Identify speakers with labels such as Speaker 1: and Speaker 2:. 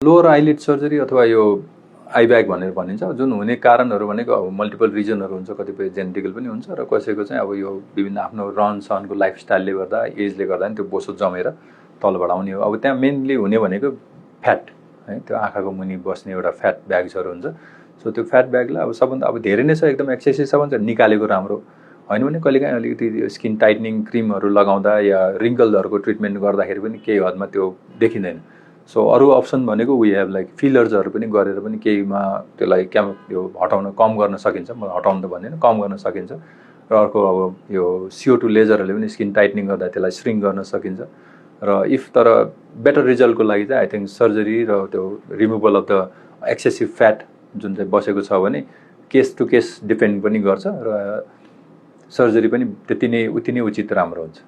Speaker 1: Lower eyelid surgery अथवा यो I bag भनेर भनिन्छ, जुन हुने कारणहरू भनेको अब मल्टिपल रिजनहरू हुन्छ, कतिपय जेनेटिकल पनि हुन्छ र कसैको चाहिँ अब यो विभिन्न आफ्नो रहन सहनको लाइफस्टाइलले गर्दा, एजले गर्दा नि त्यो बोसो जमेर तलबाट आउने हो। अब त्यहाँ मेनली हुने भनेको फ्याट है, त्यो आँखाको मुनि बस्ने एउटा फ्याट ब्याग्सहरू हुन्छ। सो त्यो फ्याट ब्यागलाई अब सबभन्दा अब धेरै नै छ, एकदम एक्सेसिभ छ भने निकालेको राम्रो होइन भने कहिलेकाहीँ अलिकति स्किन टाइटनिङ क्रिमहरू लगाउँदा या रिङ्कलहरूको ट्रिटमेन्ट गर्दाखेरि पनि केही हदमा त्यो देखिँदैन। सो अरू अप्सन भनेको वी हेभ लाइक फिलर्सहरू पनि गरेर पनि केहीमा त्यसलाई यो हटाउन कम गर्न सकिन्छ। म हटाउन त भन्दिनँ, कम गर्न सकिन्छ। र अर्को अब यो CO2 लेजरहरूले पनि स्किन टाइटनिङ गर्दा त्यसलाई श्रिङ्क गर्न सकिन्छ। र तर बेटर रिजल्टको लागि चाहिँ आई थिङ्क सर्जरी र त्यो removal of the excessive fat जुन चाहिँ बसेको छ भने केस टु केस डिपेन्ड पनि गर्छ र सर्जरी पनि उति नै उचित राम्रो हुन्छ।